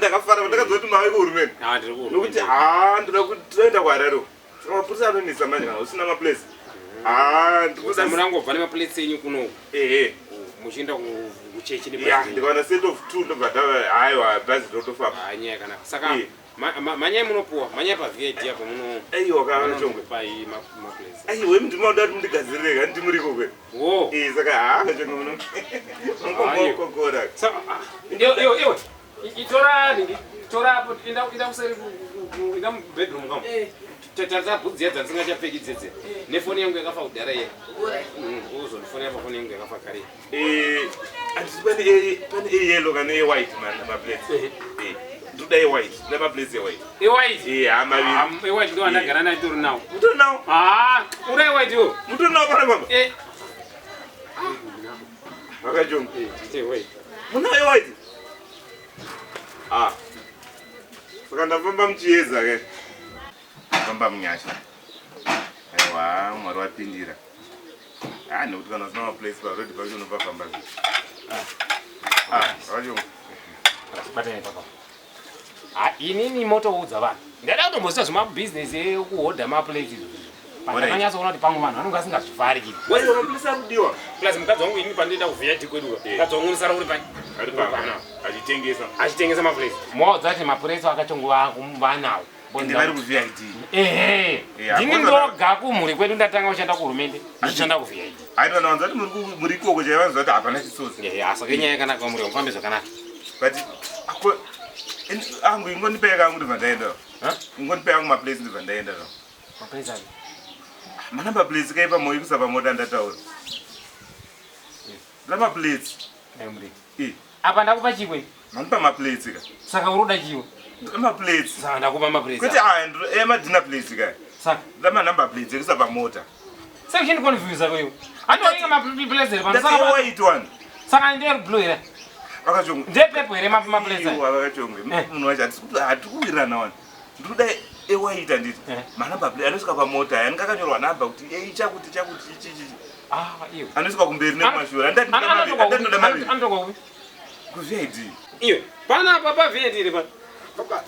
Ndakafara pandakaziva kuti mave kuhurumende. Ah, ndiri kuhurumende. Nokuti haa ndoda kuti toenda kuHarare uko. Saka mapurisa anonetsa manje kana usina maplace. Haa ndikuda Murangobva nemaplates enyu kuno ehe. muchienda kuchechi Ya, nebhazi. ndikaona set of two ndobva ndava haiwa bhazi ndotofamba. Ah, nyaya yakanaka. Saka Eh. manyaya munopuwa, manyaya pa VID apo muno. Aiwa kana chongwe. Vanokupai maplates. Aiwa imi ndinoda kuti mundigadzirire kani ndimuriko kwe. Wo. Eh saka haa kachongwe muno. Mungomokokora. Saka iwe iwe iwe itora nhingi tora apo enda enda kuseri enda mubedroom kamo. Eh. Tarisa bhutsu dziya dzandisingachapfeki dzedze. Nefoni yangu yakafa kudhara iye. Alright. Uzondifonera pafoni yangu yakafa kare. Eh anditi pane e pane e yellow kana e white man maplates. Eh. Ndoda e white, ndoda maplates e white. Ewhite. Eh haa maviri. Ewhite ndo andagara nayo tori nawo. Mutori nawo? Ah, uri ewhite iwo. Mutori nawo pana baba? Eh. Vakachonga. Eh, tite white. Munayo white? Ah. Saka ndafamba muchiedza ke. Famba munyasha. Aiwa, Mwari wapindira. Ah, nekuti kana usina maplace pa road pacho unopafamba zve. Ah, vakachonga. Batani papa. Ah, inini motoudza vanhu. Ndada kutomboziva zvemabhizinesi ekuhodha maplates izvo. Pandakanyatsoona kuti pamwe vanhu vanonge vasingazvifariki. Waiwa maplace akudiwa. Plus mukadzi wangu inini pandinoenda kuVID kwedu. Mukadzi wangu unosara uri pani? Ari papa. Achitengesa. Achitengesa maplates. Moudza kuti maplates akachongova vanawo. Ende vari kuVID. Ehe. Eh, Ndini hakuna- ndoga kumhuri kwedu ndatanga kushanda kuhurumende. Ndichishanda kuVID. Hayi vanhu vanzwa kuti muri ikoko chaivo vanzwa kuti hapana chitsotsi. Ehe, saka inyaya yakanaka mhuri mufambe zvakanaka. But ako angu ingondipei kangu ndibva ndaenda. Huh? Ingondipei angu maplace ndibva ndaenda. Maplates api? Manumber plates kaipa moikusa pamota ndataura. Number plates. Emri. Eh, Apa ndakupa chikwe. manipa maplates ka. Saka uri kuda chiwe. Number plates. Saka ndakupa maplates. Kwete aya ema dinner plates ka. Saka Ndama number plates ekuisa pamota. saka uchindiconfuse ko iwe. Andoinga maplates here pano. Ndati Saka white one. saka ndeye blue here. Vakachonga. Ndeye purple here maplates aya. Iwa vakachonga. Eh. Munhu wacho hatisi kuti hatikuwirirana wani. Ndikuda ewhite handiti. Eh. Manumber plate anosvika pamota aya anenge akanyorwa namba kuti ei chakuti chakuti chichi chichi. Ah, iwe. Anosvika kumberi nekumashure. Handati ndoda maviri. Handati ndoda maviri. Anotoka kupi? KuVID. Iwe, panapa pa VID iri pano.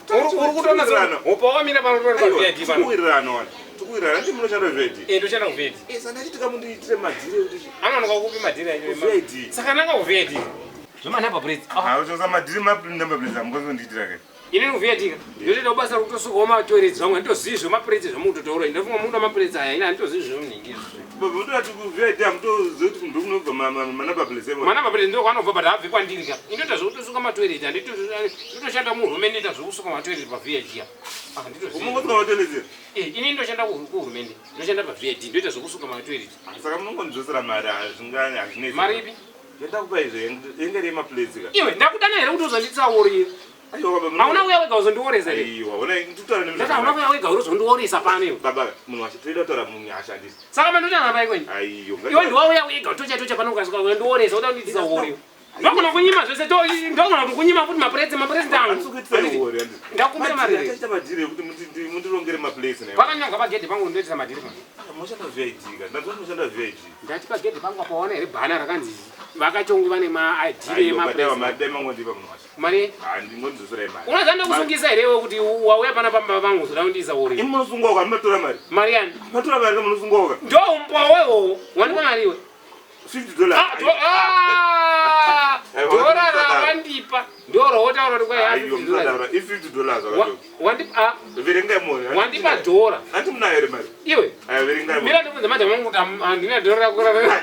Uri kutoona upa wakamira pano pa VID pano. Tikuwirirana wani. Tikuwirirana ndi munoshanda VID. Eh, ndoshanda ku VID. Eh, saka ndachitika mundiitire madhiri ekuti Anonoka kupi madhiri acho? KuVID. Saka nanga ku VID. Zvemanumber plates. Ah, Ah, uchosa madhiri manumber plates amukazondiitira kai. Inini ku VID ka. Ndotoita basa rekutosukawo matoilet zvangu handitozivi zvemaplates zvamukutotaura. Ndinofunga munoda maplates aya, ini handitozivi zvemunhingi izvi. Baba mutoti kuVID hamutozivi kuti ndokunobva manumber plates emo. Manumber plates ndo kwanobva but haabvi kwandiri ka. Indoita zvekutosuka matoilet, handitoshanda muhurumende ita zvekusuka matoilet pa VID apa. Ah, handitozivi. Mungosuka matoilet here? Eh, ini ndoshanda kuhurumende. Ndoshanda pa VID, ndoita zvekusuka matoilet. Saka munongondidzosera mari hazvingani hazvinetsi. Mari ipi? Yandakupa izvo yenge iri yemaplates ka. Iwe, ndakudana here kuti uzonditsaurira? Aiwa baba. Hauna kuuya wega uzondioresa here? Aiwa, ona ndikutaura Ndati hauna kuuya wega uzondioresa pano iwe. Baba, munhu wacho toida kutaura munyasha handiti. Saka mandotanga pai kwenyu? Aiyo. Iwe ndiwauya wega tocha tocha pano ukasvika unondioresa uda kunditsaurira. Ndogona kunyima zvese ndogona kukunyima futi maplates maplates angu. Handisi kuitisa uori handiti. Ndakumbira mari here? Taita madhiri ekuti mundirongere maplates nayo. Pakanyorwa pagedhi pangu ndoitisa madhiri pano. Munoshanda VID ka. Ndazwa munoshanda VID. Ndati pagedhi pangu apa waona here bhana rakanzi vakachongi vane maadhiri Aiwa, baba emaplates. madai mangondipa munhu wacho. Mari Handingondidzosera mari. unoziva ndokusungisa here iwe kuti wauya pana pamba pangu uzoda kundiisa uri. Imi munosungwa ka munotora mari. Mari yani? Matora mari ka munosungwa ka. Ndo umbowo iwowo. Wandipa mari iwe. $50. Ah, Aiwa, dhora musadaro. rawandipa ndo rawotaura kuti kwai Aiwa, musadaro. I$50 zvakato. wandipa Verengai muone. wandipa dhora Hanti munayo here mari? iwe Aiwa, verengai muone. mira ndibvunze madhamu angu kuti handina dhora rako ra